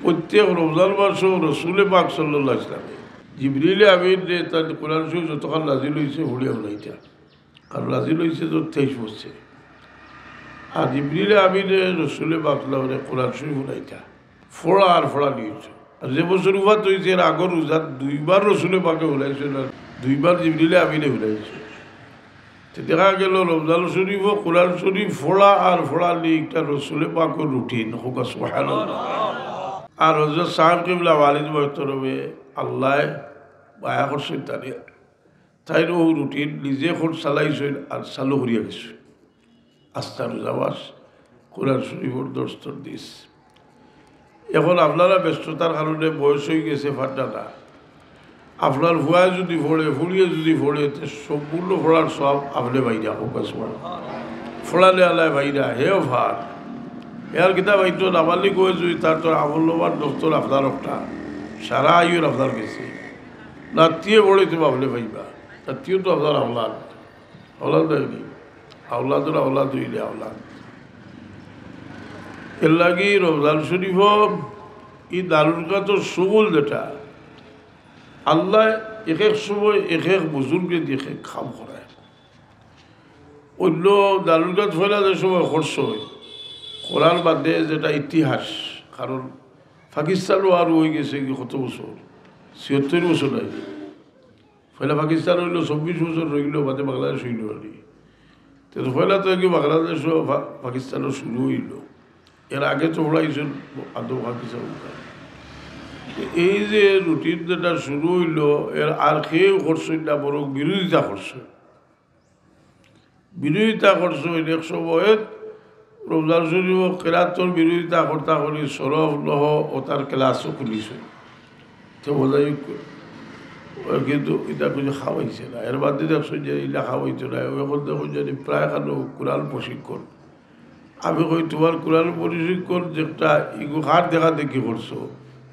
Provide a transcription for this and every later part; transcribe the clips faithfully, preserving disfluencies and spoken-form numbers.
প্রত্যেক রমজান মাসো রসুলে পাক সাল্লাল্লাহু আলাইহি ওয়াসাল্লামে জিবরিলে আমিনরে তান কোরআন শরীফ যতখান নাজিল অইছে পড়িয়া হুনাইতা। কারণ নাজিল অইছে তো তেইশ বছরে। আর জিবরিলে আমিনে রসুলে পাক সাল্লাল্লাহু আলাইহি ওয়াসাল্লামরে কোরআন শরীফ হুনাইতা। পড়া আর পড়া নিয়ত। আর যে বছর উফাত অইছে এর আগর রোজাত দুইবার রসুলে পাকে হুনাইছইন আর দুইবার জিবরিলে আমিনে হুনাইছইন। তে দেখা গেল রমজান শরীফও কোরআন শরীফ পড়া আর পড়া নিয়া একটা রসুলে পাকর রুটিন। কউক্কা সুবহানাল্লাহ। আর হযরত সাহেব কিবলা ওয়ালিদ মোহতরমে আল্লায় মায়া করছইন তানে, তাইন অউ রুটিন নিজে করি চালাইছইন আর চালু করিয়া গেছইন। আস্তা রোজা মাস কোরআন শরীফর দর্শ তরদিস। এখন আপনারা ব্যস্ততার কারণে বয়স অইগেছে, পারতা না। আপনার পুয়ায় যুদি পড়ে, ফুড়িয়ে যুদি পড়ে, তে সম্পূর্ণ পড়ার সওয়াব আপনে পাইরা। কউক্কা সুবহানাল্লাহ। পড়ালে আল্লায় পাইরা, হেও পার। এর কিতা পাইতো, নাবালিগ অয় যুদি, তার তো আমলনামার দফতর আপনার একটা, সারা আয়ুর আপনার গেছে। নাতিয়ে পড়ে তো আপনে পাইবা, নাতিও তো আপনার আওলাদ। আওলাদ নায়নি? আওলাদর আওলাদ অইলে আওলাদ। এরলাগি রমজান শরীফ, ই দারুল কাতর শুগুল যেটা, আল্লায় এক এক সময় এক এক বুজুর্গরে দিয়া এক এক কাম করায়। অইন্য দারুল কাত পয়লা যে সময় করছইন, করার বাদে যেটা ইতিহাস, কারণ পাকিস্তানও আরো অইগেছে কি কত বছর, ছিয়াত্তর বছর নায়। পয়লা পাকিস্তান অইলো, চব্বিশ বছর রইলো, বাদে বাংলাদেশ অইলো আর কি। তে তো পয়লা তো আর কি বাংলাদেশও পা-, পাকিস্তানও শুরু অইলো। এর আগে তো পড়াইছইন আদম পাকিস্তান। তে এই যে রুটিন যেটা শুরু অইলো, এর আর কেউ করছইন না, বরং বিরোধিতা করছইন। বিরোধিতা করছইন। এক সময় রমজান শরীফ কেরাতর বিরোধিতা করতা করি সরফ, নহব অতার ক্লাসও খুলিছইন। তে বোঝাই কিন্তু ইটা কিছু খাওয়াইছে না। এর বাদে দেখছইন যে ইলা খাওয়াইতো না। অখন দেখইন যে প্রায় খানো কোরআন প্রশিক্ষণ। আমি কই, তুমার কোরআন প্রশিক্ষণ যেটা, ইগু কার দেখা দেখি করছো,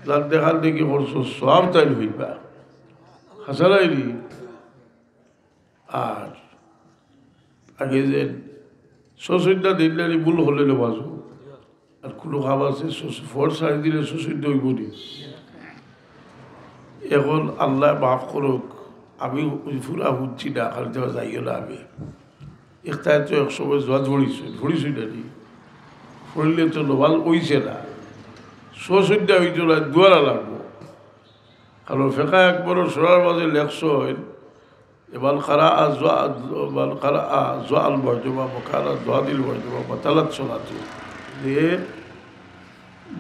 যার দেখা দেখি করছো, সওয়াব তাইন পাইবা। হাছা নায়নি? আর আগে যে সসইদা দিন নানি ভুল করলে নমাজও। আর কুনু কাম আছে, সস-, ফরজ ছাড়ি দিলে সসইদা অইবো নি? এখন আল্লায় মাফ করউক, আমি অউ পুরা হুনছি না, খালি তো যাইও না আমি। একটায় তো এক সময় জোয়াত পড়িছইন, পড়িছইন নানি? পড়লে তো নমাজ অইছে না, সসইদা অইতো না, দুয়ারা লাগবো। কারণ ফেকা আকবরর শরহর মাঝে লেখছইন, মান কারাআ জোয়া-, মান কারাআ জোয়াল মজমা, মান কারাআ জোয়াদিল মজমা, বাতালাত সলাতু। যে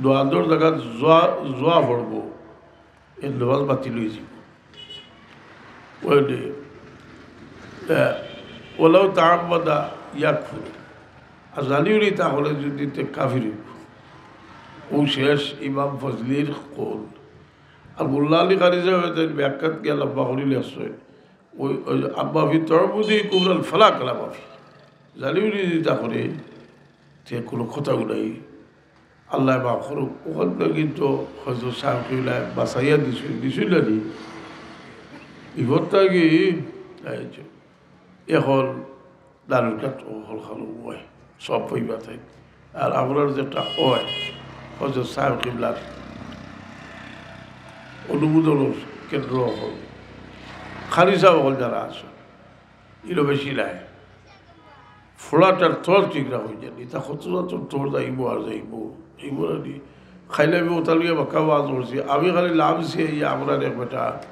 জোয়াদর জাগাত জোয়া, জোয়া পড়বো, এর নমাজ বাতিল অইযিবো। ওই যে, আহ, ওয়ালাউ তাআম্মাদা ইয়াকফুর। আর জানিও নি তাহলে যদি তে কাফির অইবো। অউ শেষ ইমাম ফজলির কওল। আর মোল্লা আলী কারি সাহেব তাইন ব্যাখ্যাত গিয়া লম্বা করি লেখছইন। ওই, ওই আম্মা ফি তাআম্মুদি কুফরান ফালা কালামা ফি। জানিও নি যদি তা করে, তে কুনু কথাউ নাই। আল্লায় মাফ করউক। অখান থাকি তো হজরত সাহেব কিবলায় বাঁচাইয়া দিছইন, দিছইন না নি? বিপদ থাকি, এই যে, এখন দারুল কাত অকল খানো অয়, সওয়াব পাইবা তাইন। আর আমরার যেটা অয়, হজরত সাহেব কিবলার অনুমোদনর কেন্দ্র অকল, কারি সাহেব অকল যারা আছে, ইনো বেশি নাই। ফোড়াটার তর ঠিক না অইযায়, ইতা কত জাতর তর যাইবো আর যাইবো, যাইবো না নি? খাইলে আমি ওটা লইয়া বাক্কা ওয়াজ করছি, আমি খালি লামছি, এই আমরার এক বেটা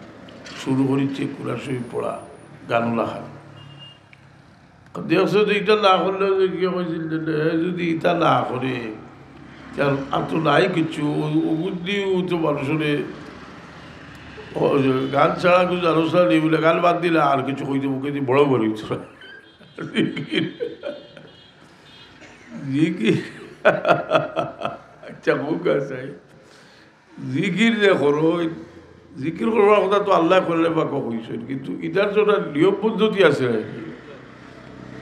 শুরু করিছে কোরআন শরীফ পড়া, গান লাখান। দেখছো তো, ইটা না করলে যে কি কইছিল যে, হে যদি ইটা না করে, তার আর তো নাই কিচ্ছু, ও, ও বুদ্ধি, ও তো মানুষরে, ও যে গান ছাড়া কিছু জানোস না নি বলে, গান বাদ দিলে আর কিছু কইতে মুখে দিয়ে বড় বড় হইতো না। জিকির, জিকির। আচ্ছা, মুখ আছে। জিকির যে করইন, জিকির করবার কথা তো আল্লায় করলে বা ক কইছইন, কিন্তু ইটার তো একটা নিয়ম পদ্ধতি আছে আর কি।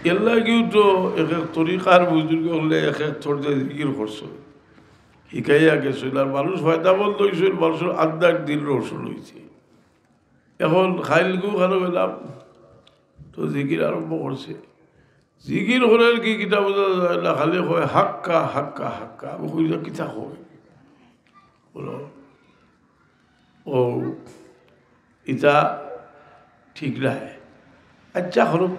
এর লাগিও তো এক এক তরিকার বুজুর্গ অকলে এক এক তরজে জিকির করছইন, হিকাইয়া গেছইন, আর মানুষ ফায়দামন্দ অইছইন, মানুষর আধ্যাত্মিক দিল রোশন অইছে। এখন খাইলগু খানো গেলাম, তো জিকির আরম্ভ করছে। জিকির করের কি কিতা বুঝা যায় না, খালি কয়, "হাক্কা, হাক্কা, হাক্কা।" আমি কই, "ইটা কিতা কয়?" বলো, ও, ইটা ঠিক নায়। আচ্ছা, করুক,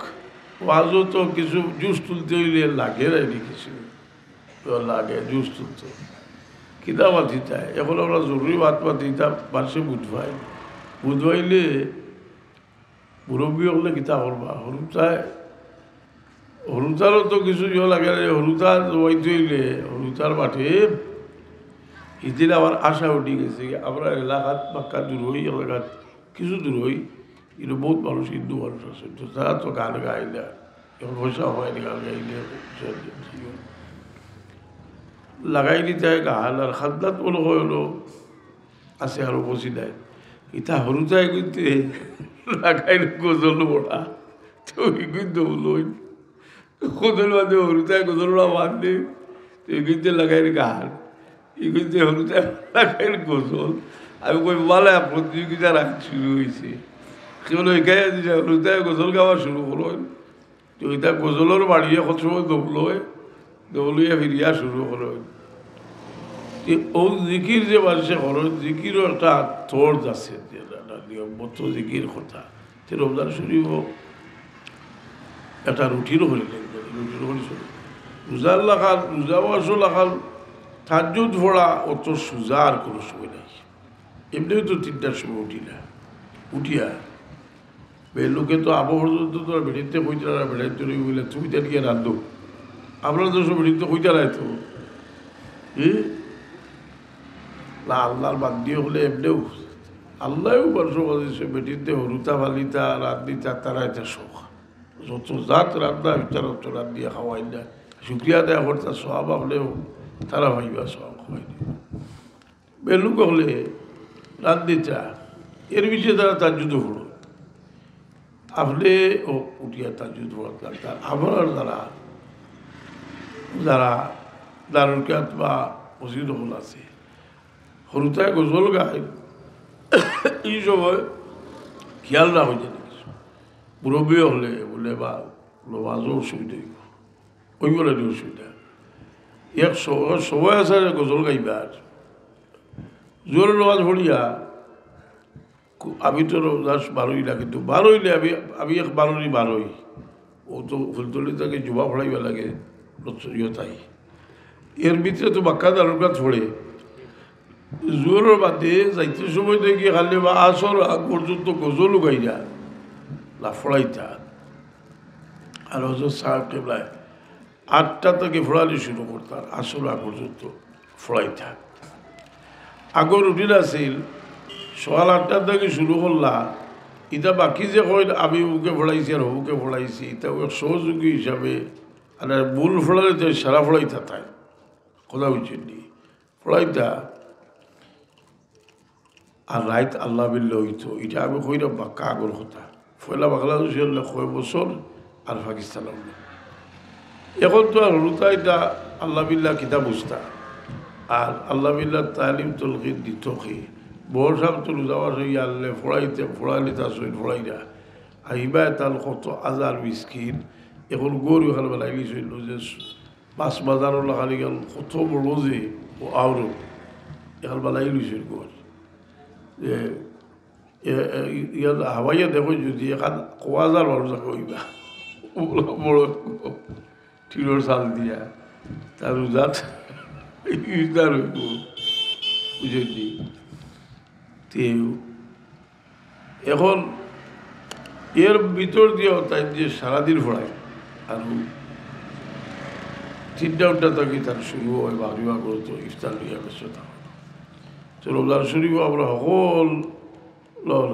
ওয়াজও তো কিছু জুস তুলতে অইলে লাগে নানি কিছু, তো লাগে জুস তুলতে। কিতা মাতিতায়? এখন আমরা জরুরি মাত মাতিতাম, মানষে বুঝ পায়। বুঝ পাইলে মুরব্বি অকলে কিতা করবা? হুরুতায়, হুরুতারও তো কিছু ইয়ে লাগে রে, হুরুতার জমাইতে অইলে, হুরুতার মাঠে ইদিন আমার আশা উঠি গেছে। আমরা এলাকাত বাক্কা দূর অই, এলাকাত কিছু দূর অই, কিন্তু বহুত মানুষ, হিন্দু মানুষ আছে, তো তারা তো গান গায় না, এখন পয়সা হয় না গান গাইলে। লাগাই দিতে হয় গান, আর খান্দাত মনে হয় হলো আছে আরো বসি নাই। ইতা হুরুতায় কিন্তু লাগাইল গজল বড়া, তো ওই কিন্তু বলইন, গজল বাদে হুরুতায় গজল বড়া বাদ দে, তো এই কিন্তু লাগাইল গান, এই কিন্তু হুরুতায় লাগাইল গজল। আমি কই, "বালা, প্রতিযোগিতা রাখ শুরু হইছে।" সে বলে, "এখানে দিছে, হুরুতায় গজল গাওয়া শুরু করইন।" তো ইটা গজলর বাড়িয়ে কত সময় দৌড় লয়, দৌড়িয়া ফিরিয়া শুরু করে। তে ও জিকির যে মানষে করে, জিকিরও একটা তর্জ আছে, যে না, না, নিয়মবদ্ধ জিকির কথা। তে রমজান শরীফও একটা রুটিন করে নেন, রুটিন করে চলে। রোজার লাখান, রোজা মাসও লাখান, তাহাজ্জুদ পড়া অত সুজা আর কোনো সময় নাই। এমনিও তো তিনটার সময় উঠি না, উঠিয়া বেলুকে তো আবু পর্যন্ত তোরা বেটিতে কইতে না, বেটাইতে রই বলে, "তুমি তার গিয়ে রান্ধো।" আমরা তো সব বেটিতে কইতে নাই তো। হুম? না, আল্লাহর বাদ দিয়ে হলে এমনিও আল্লাহও মানুষ বানাইছে, বেটিতে হুরুতা ফালিতা, রান্দিতা, তারা এটা শখ। যত জাত রান্না, তারা তো রান্দিয়া খাওয়াই না। শুক্রিয়া আদায় করতা, সওয়াব হলেও তারা পাইবা, সওয়াব খাওয়াই না। বেলুক হলে রান্দিতা, এর ভিতরে তারা তাহাজ্জুদ পড়ো। আপনি ও উঠিয়া তাহাজ্জুদ পড়াত লাগতা। আপনার যারা, যারা দারুল কিরাত বা মসজিদ হল আছে, হুরুতায় গজল গায়, এই সময় খেয়াল না হইতে কিছু। মুরব্বী হলে বলে বা নমাজও অসুবিধা হইব, ওই বলে অসুবিধা। এক স-, সময় আছে গজল গাইবার। জোহরর নমাজ পড়িয়া কু-, আমি তো রোজা বারোই না, কিন্তু বারোইলে আমি, আমি এক বারোরই বারোই। ও তো ফুলতলি তাকে জুমা পড়াইবা লাগে, ইয়তাই। এর ভিতরে তো বাক্কা দারুল কিরাত পড়ে। জোহরর বাদে যাইতে সময় দেখি খালি বা আসর আগ পর্যন্ত গজল গাইরা না পড়াইতা। আর হজরত সাহেব কিবলায় আটটা থেকে পড়ানি শুরু করতাম, আসর আগ পর্যন্ত পড়াইতা। আগর রুটিন আছিল, সকাল আটটা থেকে শুরু করলা, ইটা বাকি যে কইন আমি অমুকে পড়াইছি আর অমুকে পড়াইছি, ইটা এক সহযোগী হিসাবে, আর ভুল পড়ালে তো সারা পড়াইতা তাই, কথা বুঝছেন নি? পড়াইতা। আর রাইত আল্লাহ বিল্লাহ হইতো, ইটা আমি কইরাম বাক্কা আগর কথা। পয়লা বাংলাদেশি হলে কয় বছর, আর পাকিস্তান হলে। এখন তো আর হুরুতা ইটা আল্লাহ বিল্লাহ কিতা বুঝতা। আর আল্লাহ বিল্লাহ তালিম তলকিন দিত কি? বড় সাহেব তো রোজা মাস হইয়া আনলে পড়াইতে, পড়াইলে তার সহিত পড়াইরা। আর ইবায় তার কত হাজার মিসকিন, এখন গরু এখানে বেলাইলি চলল যে বাস বাজারও লাগালি গেল, কত বড় যে ও আওরো, এখান বালাই লইছে ঘর। যে, এ, এ, ইয়ার হাওয়াইয়া দেখো যদি এখান কয় হাজার মানুষ থাকে অইবা। বড় বড় টিনর চাল দিয়া, তার উজাত ইফতার হইব, বুঝলি? তেও এখন এর ভিতর দিয়া তাই যে সারাদিন পড়ায়, আর তিনটা উঠা থাকি তার শুরু হয়, বাগরি বাগর তো ইফতার লইয়া ব্যস্ত থাকে। তো রমজান শরীফও আমরা সকল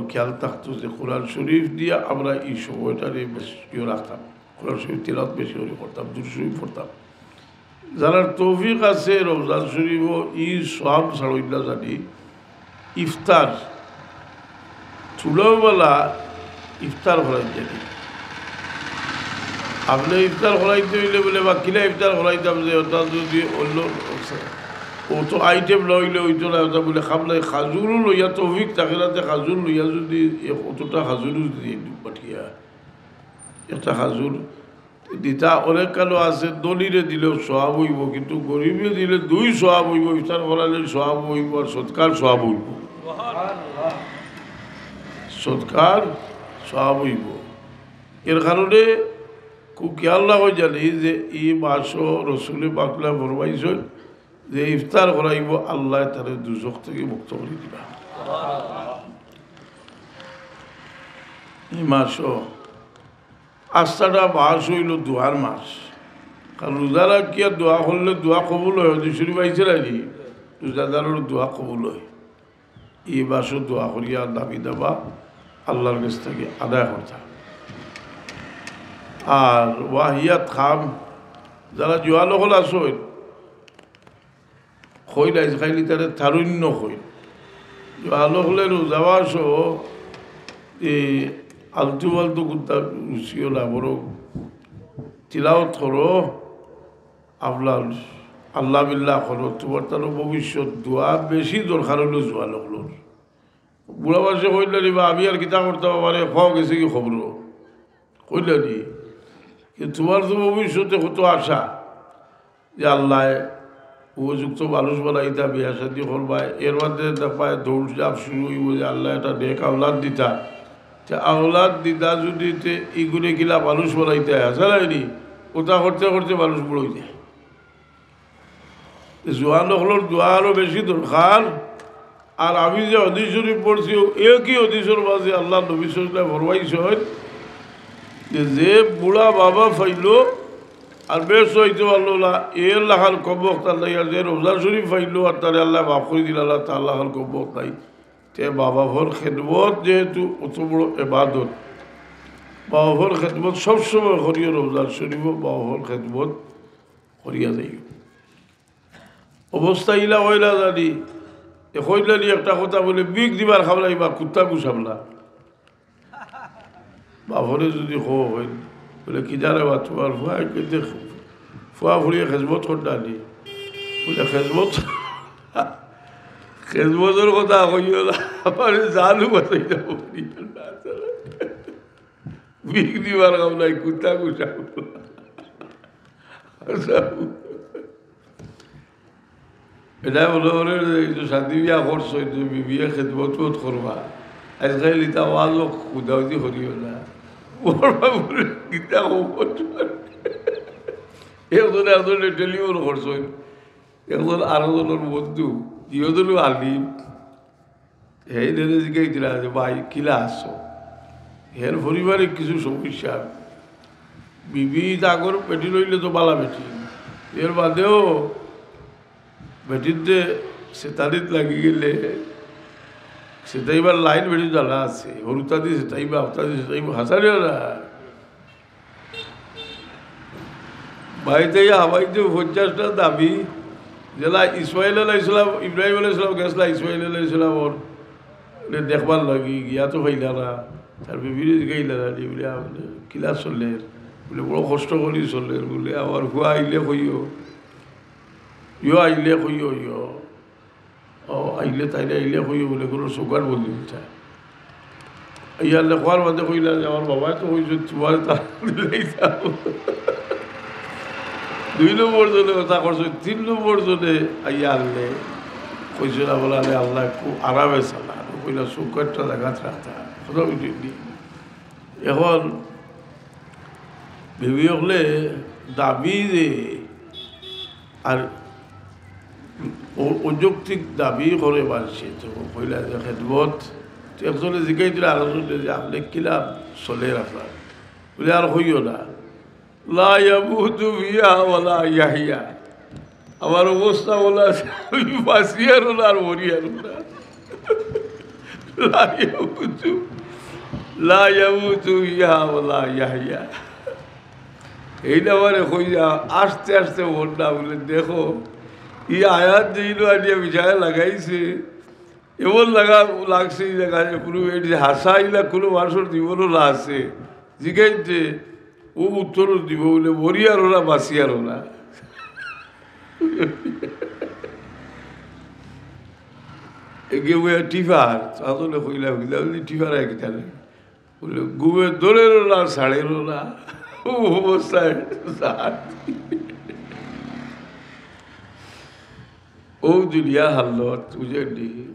খেয়াল থাকতো যে কোরআন শরীফ দিয়া আমরা এই সময়টারে বেশ ইয়ে রাখতাম, কোরআন শরীফ তিলাওয়াত বেশি করে করতাম, দুরূদ শরীফ পড়তাম। যারার তৌফিক আছে রমজান শরীফও ই সওয়াব ছাড়ইন না জানি, ইফতার, তুলাওয়ালা ইফতার করাইন জানি। আপনে ইফতার করাইতে অইলে বলে, "বা কিলা ইফতার করাইতাম যে ওটা যদি অন্য, ও তো আইটেম না অইলে অইতো না, ওটা বলে খাম নাই, খাজুরও লইয়া তৌফিক থাকে না, তে খাজুর লইয়া যদি এ-, অতটা খাজুরও যদি পাঠিয়া, একটা খাজুর।" দিতা অনেক কালো আছে, ধনীরে দিলেও সওয়াব অইবো, কিন্তু গরিবরে দিলে দুই সওয়াব অইবো, ইফতার করাইলে সওয়াব অইবো আর সদকার সওয়াব অইবো। সদকার সওয়াব অইবো। এর কারণে খুব খেয়াল রাখো জানি যে ই মাসো রসুলে পাকলা ফরমাইছইন যে ইফতার করাইবো, আল্লায় তারে দুজখ থাকি মুক্ত করি দিবা। ই মাসো আস্তাটা মাস অইলো দোয়ার মাস। কারণ রোজা রাখিয়া দোয়া করলে দোয়া কবুল অয়, হাদিস শরীফ আইছে নানি? রোজাদারর দোয়া কবুল অয়। ই মাসো দোয়া করিয়া দাবি দাবা আল্লার গেছ থাকি আদায় করতা। আর ওয়াহিয়াত খাম, যারা জোয়ান অকল আছইন, কইন আইজ খাইলি তারে তারুণ্য কইন। জোয়ান অকলে রোজা মাসো ই আলতু ফালতু কুন্তা রুচিও না, বরং তিলাওত করো, আপনার আল্লাহ বিল্লাহ করো, তুমার তার ভবিষ্যৎ দোয়া বেশি দরকার অইলো জোয়ান অকলর। বুড়া মানষে কইলা নি বা, "আমি আর কিতা করতাম, আমারে খাওয়া গেছে কি খবর?" কইলা নি? কিন্তু তুমার তো ভবিষ্যতে কত আশা যে আল্লায় উপযুক্ত মানুষ বানাইতা, বিয়া শাদি করবা, এর মধ্যে দেখবায় দৌড় ঝাঁপ শুরু অইবো যে আল্লায় একটা নেক আওলাদ দিতা। তে আওলাদ দিতা যদি তে ইগুরে কিলা মানুষ বানাইতা, আছে না নি? ওটা করতে করতে মানুষ বুড়া অই যায়। জোয়ান অকলর দোয়া আরো বেশি দরকার। আর আমি যে হাদিস শরীফ পড়ছি, একই হাদিসর মাঝে আল্লার নবী সাল্লাল্লাহু আলাইহি ওয়াসাল্লাম ফরমাইছইন যে, যে বুড়া বাবা পাইলো আর বেহেস্ত যাইতে পারলো না, এর লাখান কমবখত আর নাই। আর যে রোজা শরীফ পাইলো আর তারে আল্লায় মাফ করি দিলা না, তার লাখান কমবখত নাই। তে মা বাফর খেদমত যেহেতু অত বড় ইবাদত, মা বাফর খেদমত সবসময় করিও, রোজা শরীফও মা বাফর খেদমত করিয়া যাইও। অবস্থা ইলা অইলা জানি, এ কইলা নি একটা কথা বলে, "বিষ দিবার খাবলা ইবা কুত্তা গুসাবলা।" বাফরে যদি কও অয়, বলে, "কিতা রে বা, তুমার ফুয়া কিন্তু ফুয়া ফুড়িয়ে খেদমত করতা নি?" বলে, "খেদমত, খেদমতর কথা কইও না, আমারে জানু বাচাইতা পারি না।" বিষ দিবার খাবলা ই কুত্তা গুসাবলা। আচ্ছা। এটা বলে, বলে, "এই যে শাদি বিয়া করছো, এই যে বিবিয়ে খেদমত মত করবা, আজকাল ইতা ওয়াজও খুদাউদি করিও না।" ওর বাবা বলে, "কিতা খবর?" একজনে একজনে টেলিফোন করছইন, একজন আরো জনের বন্ধু, দুইজনও আলিম। হে এরে জিগাইতরা যে, "ভাই, কিলা আছো?" এর পরিবারে কিছু সমস্যা। বিবি তা আগর বেটি রইলে তো বালা বেটি, এর বাদেও বেটিতে সেতারিত লাগি গেলে সেতাইবার লাইন বেটি জ্বালা আছে, হরুতাদি সেতাইবা, হরুতাদি সেতাইবা, হাসারে না। বাড়িতে ইয়া হাবাইতে পঞ্চাশটা দাবি, যেলা ইসমাইল আলাইহিস সালাম, ইব্রাহিম আলাইহিস সালাম গেছলা ইসমাইল আলাইহিস সালাম ওর, ওরে দেখবার লাগি গিয়া তো পাইলা না, তার বিবিরে জিগাইলা না, যে বলে, "আপনি কিলা চলের?" বলে, "বড় কষ্ট করি চলের।" বলে, "আমার ফুয়া আইলে কইও, ইয়ো আইলে কইও, ইয়ো।" ও, আইলে তাইলে আইলে কইও বলে, কোনো সুগার বলি দিতা। আইয়া আনলে খোয়ার বাদে কইলা যে, "আমার বাবায় তো কইছে, তুমারে তার দিলেই যাও।" দুই নম্বর জনে কথা করছে, তিন নম্বর জনে আইয়া আনলে কইছে না বলে, "আরে আল্লাহ, খুব আরামে চালা।" কইলা, "সুগারটা জাগাত রাখতা।" কথা বুঝলি? এখন বিবি অকলে দাবি যে আর অ-, অযৌক্তিক দাবি করে মানষে, তো কইলা যে খেদমত, তো একজনে জিগাইতরা আরো জনে যে, "আপনি কিলা চলের আপনার?" বলে, "আর কইও না, লা ইয়ামুতু ফিহা ওয়ালা ইয়াহইয়া।" আমার অবস্থা বলা আছে, আমি বাঁচিয়ারও না আর মরিয়ারও না। লা ইয়ামুতু, লা ইয়ামুতু ফিহা ওয়ালা ইয়াহইয়া। এই নামারে কইয়া আস্তে আস্তে মরলা বলে, দেখো, ই আয়াত যেইন আনিয়া বিছায় লাগাইছে, এমন লাগা লাগছে ই জাগায়, পুরো এটি হাসা ইলা কোনো মানুষর জীবনও না আছে। জিগাইতে ও উত্তর দিব বলে, মরিয়ারও না, বাঁচিয়ারও না। এগে বইয়া টিফার, তাহলে কইলা, কইলা, বলে, "টিফার এক জানে।" বলে, "ঘুমে ধরেরও না, ছাড়েরও না।" ও অবস্থায় যার। ও দুনিয়া হালত, বুঝেননি?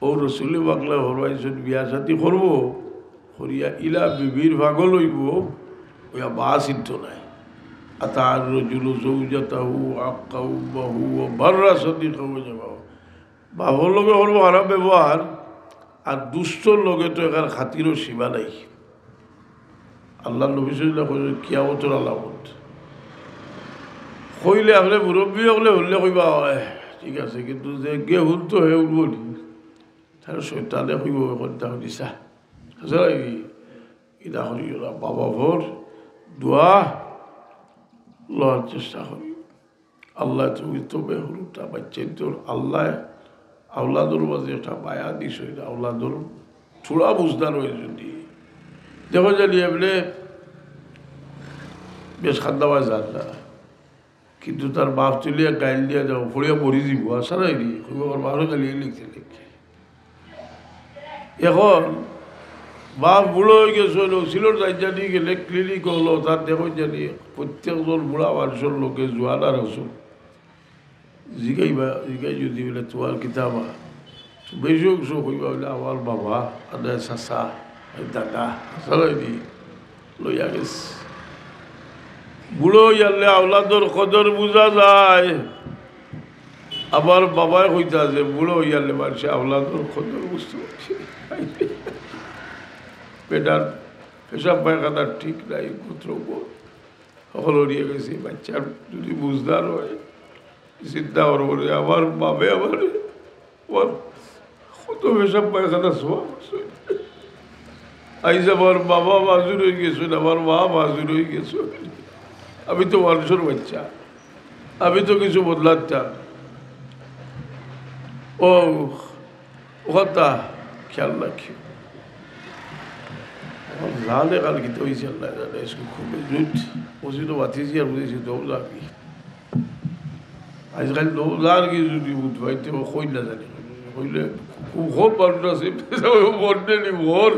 ও রসুলে পাকলে ফরমাইছইন, বিয়া শাদী করবো, করিয়া ইলা বিবির পাগল অইবো, অইয়া মা চিনতো নায়। আতার রজুলু জৌজাতাহু আক্কা উম্মাহু ওয়া বাররা সাদিকাহু ওয়া জামাহু। বাপর লগে করবো খারাপ ব্যবহার, আর দুষ্টর লগে তো এখান খাতিরও সীমা নাই। আল্লাহর নবী সাল্লাল্লাহু আলাইহি ওয়াসাল্লাম কইছইন, কিয়ামতর আলামত। কইলে আপনে মুরব্বি অকলে হুনলে কইবা, "অয়, ঠিক আছে, কিন্তু যেগিয়ে হুনতো হে হুনবো নি?" তার শয়তানে কইবো, "অখন তা হুনিছা।" বুঝলা নি? ইটা করিও না, বাবা ভর দোয়া লওয়ার চেষ্টা করি। আল্লাহ তুমি তবে হুরুটা বাচ্চাইন্তর আল্লাহ আওলাদর মাঝে একটা মায়া দিছইন, আওলাদর থুড়া বুঝদার অয় যদি। দেখো জানি এমনে বেশ খান্দাবায় যার না, কিন্তু তার বাপ তুলিয়া গাইল দিয়া যাও, পড়িয়া মরি দিব, আশা নাই নি, কইবো আমার বাপরে গালি লিখতে লিখতে। এখন বাপ বুড়া অই গেছইন, সিলট যাইত জানি গেলে ক্লিনিক অইলো, তার দেখো জানি প্রত্যেকজন বুড়া মানুষর লগে জোয়ান আর আছইন। জিগাইবা, জিগাই যদি বলে, "তুমার কিতা বা?" তো বেশি অংশ কইবা বলে, "আমার বাবা, আদায় চাচা, এই দাদা, চালাইনি, লইয়া গেছে।" বুড়া অইয়ারলে আওলাদর কদর বুঝা যায়। আমার বাবায় কইতা যে, "বুড়া অইয়ারলে মানষে আওলাদর কদর বুঝতো পারছে।" বেটার পেশাব পায়খানা ঠিক নাই, গোত্র গোল। হকল হরিয়া গেছে, বাচ্চার যদি বুঝদার অয়, চিন্তা করবো রে, আমার বাবে আমারে, আমার কত পেশাব পায়খানা সওয়া করছে। আইজ আমার বাবা মাজুর অই গেছইন, আমার মা মাজুর অই গেছইন। আমি তো মানুষর বাচ্চা, আমি তো কিছু বদলাতাম। ও, ও কথা খেয়াল রাখিও। আমার জানে কাল কিতা অইছে আল্লাহ জানে, আজকে খুব জুট, মসজিদও বাতিছি আর বুঝেছি দৌড় লাগি। আজকাল দৌড় লাগি যদি বুঝবাইতে ও কই না জানি, কইলে খুব, খুব মানুষ আছে, মরবে নি মর।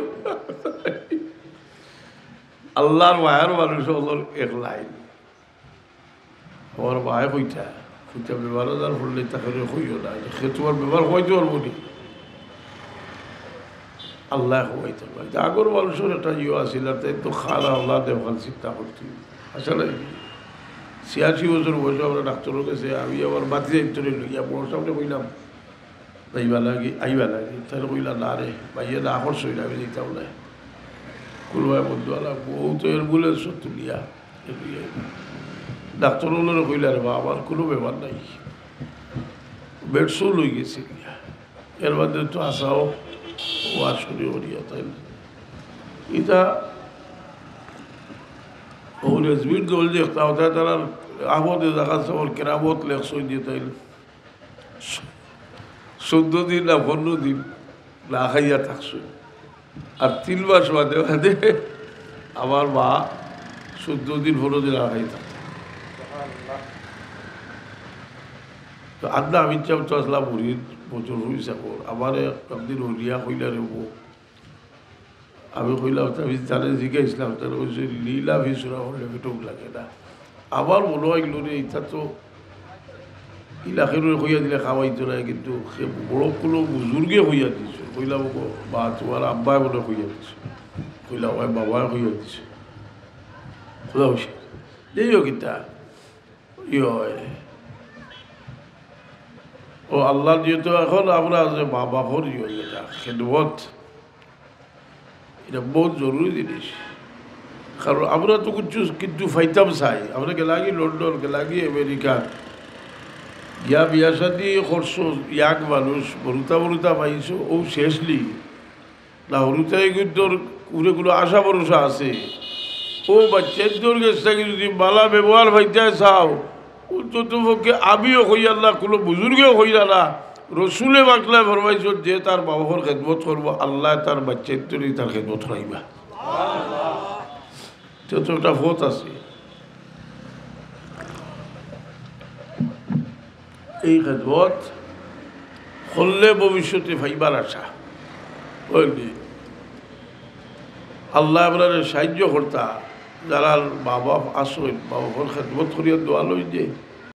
আল্লাহর মায়ার মানুষ অকল এক লাইন। আমার মায়ে কইতা, কইতা, "বেমার আজার পড়লে তাকে কইও না, সে তুমার বেমার কমাইতে পারবো নি?" আল্লাহ কমাইতে পারবো। এটা আগর মানুষর একটা ইয়ে আছিল, আর তাই তো খানা আল্লাহ দেওয়াল চিন্তা করতে। আসলে ছিয়াশি বছর বয়সে আমরা ডাক্তারর গেছে, আমি আমার বাতি যাইতে লইয়া বড় সামনে কইলাম, "যাইবা লাগি, আইবা লাগি।" তাই কইলা, "না রে, ভাইয়ে না করছো, আমি যাইতাম না।" কুলবায় বন্ধু আলা, বউ তো অ্যাম্বুলেন্স তুলিয়া, ডাক্তার অকলরে কইলা, "রে বা, আমার কোনো বেমার নাই।" বেডসও লই গেছে গিয়া। এর মধ্যে তো আসাও ওয়াজ করি করিয়া তাই। ইটা ও রেজমির দল যে একটা কথা, তারা আহমদে জাকাত সাবর কেরামত লেখছইন যে তাই। চৌদ্দ দিন না পনরো দিন না খাইয়া থাকছইন। আর তিন মাস বাদে বাদে আমার মা চৌদ্দ দিন পনরো দিন না খাইয়া থাকছইন। তো আদনা আমি চাপ তো আসলাম মুরিদ, বছর হইছে এখন। আমারে একদিন হলিয়া কইলা রে বউ, আমি কইলাম, তা আমি তারে জিজ্ঞাসলাম, তারে কইছে, "লীলা ফিসুরা হলে বেটুক লাগে না।" আমার মনে হয়, ইগুলো রে, ইটা তো ইলাকার কইয়া দিলে খাওয়াইতো না, কিন্তু সে বড় কোনো বুজুর্গে কইয়া দিছে। কইলাম, "ওগো, বা তোমার আব্বায় মনে কইয়া দিছে।" কইলাম, "ওই বাবায় কইয়া দিছে।" খোদা বসে। যাই হোক, ইটা ইয়ে হয়। ও আল্লাহ দিয়ে তো এখন আমরা যে মা বাপর ইয়ে হয়, এটা খেদমত, এটা বহুত জরুরি জিনিস। কারণ আমরা তো কিছু কিন্তু পাইতাম চাই, আমরা গেলাগি লন্ডন, গেলাগি আমেরিকা, গিয়া বিয়া শাদি করছো, ইয়াং মানুষ, বড়ুতা বড়ুতা পাইছো, ও শেষলি না, হুরুতাই গুদ্দর উপরে কোনো আশা ভরসা আছে। ও বাচ্চাইন্তর গেছ থাকি যদি বালা ব্যবহার পাইতায় চাও, অন্তত পক্ষে আমিও কইয়ার না, কোনো বুজুর্গেও কইরা না, রসুলে পাকলায় ফরমাইছইন, "যে তার মা বাপর খেদমত করবো, আল্লায় তার বাচ্চাইন্তরে তার খেদমত করাইবা।" তে তো একটা পথ আছে। এই খেদমত করলে ভবিষ্যতে পাইবার আশা। বুঝলি? আল্লায় আমরারে সাহায্য করতা, যারার মা বাপ আছইন, মা বাপর খেদমত করিয়া দোয়া লই যে,